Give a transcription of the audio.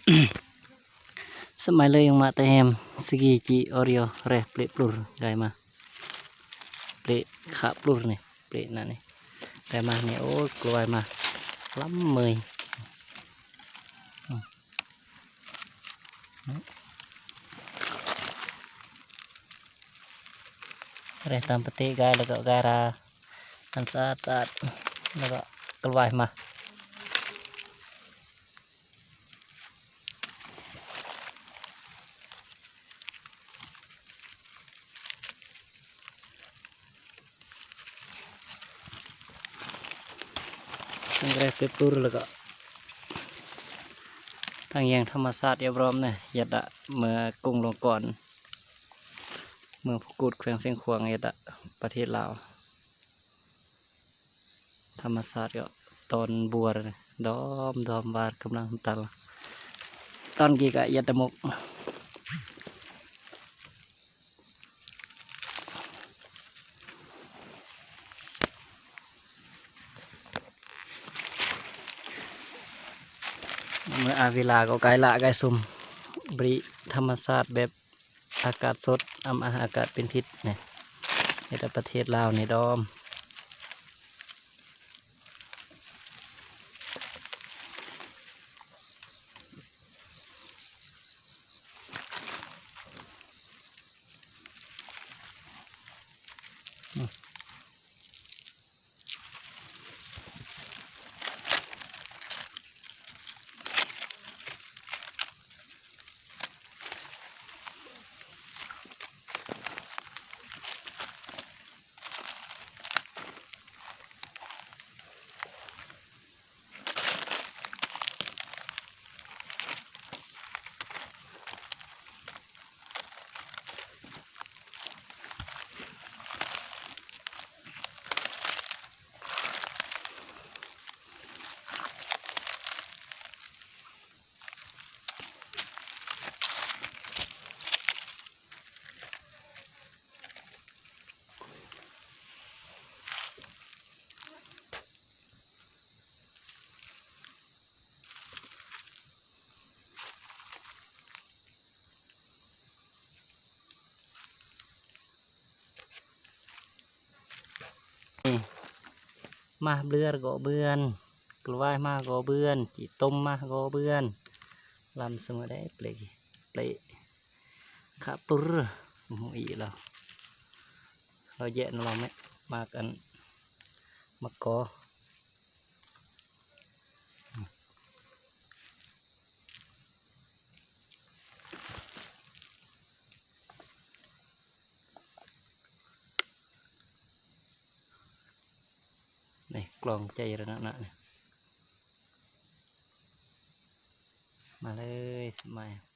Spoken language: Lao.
ສະໄໝເລີຍຍັງມາແຕ່ແຮມ ສະກີຈີ ອອຣິໂອ ແຣ ເປລະ ປລຸຣ ໄດ້ມາ ເປລະ ຂະ ປລຸຣ ນີ້ ເປລະ ນັ້ນນີ້ ໄດ້ມານີ້ ໂອ້ຍ ກວາຍມາ ລຳເມີຍ ອືມ ແຣ ຕາມປະຕິກາຍ ແລ້ວກໍກາຍຣາ ອັນສະອາດໆ ແລ້ວກໍກວາຍມາ. ທັງແຣເປັບຕູ ແລ້ວກໍທັງແຍງທຳມະຊາດຮຽບຮ້ອມນະ ຢາດດະເມືອກຸງຫຼວງກ່ອນ ເມືອງພູກູດ ແຂວງຊຽງຂວາງ ຢາດດະ ປະເທດລາວ. ທຳມະຊາດກໍຕອນບົວ ດອມໆ ຫວານກຳລັງຕັນ ຕອນກີ້ກະຢາດຕະໝົກ ເມື່ອອາເວລາກໍກາຍລະກາຍຊຸມ ບຣິທຳມະຊາດແບບ ອາກາດສົດ ອຳອາອາກາດເປັນພິດນີ້ ເຮັດໃຫ້ປະເທດລາວນີ້ດອມ. ມາເບືອນກໍເບືອນ ກວາຍມາກໍເບືອນ ຈີ່ຕົມມາກໍເບືອນ ລຳສະເໝີໄດ໋ ເປລະ ເປລະ ຂະ ປລຸຣ ໂອ້ໂຫ ອີ່ລາວ ລາວແຍະນຳລາວແມະ ໝາກອັນ ໝາກກໍ ນີ້ ກລອງໃຈລະນະນະນີ້ ມາເລີຍ ສະໄໝ.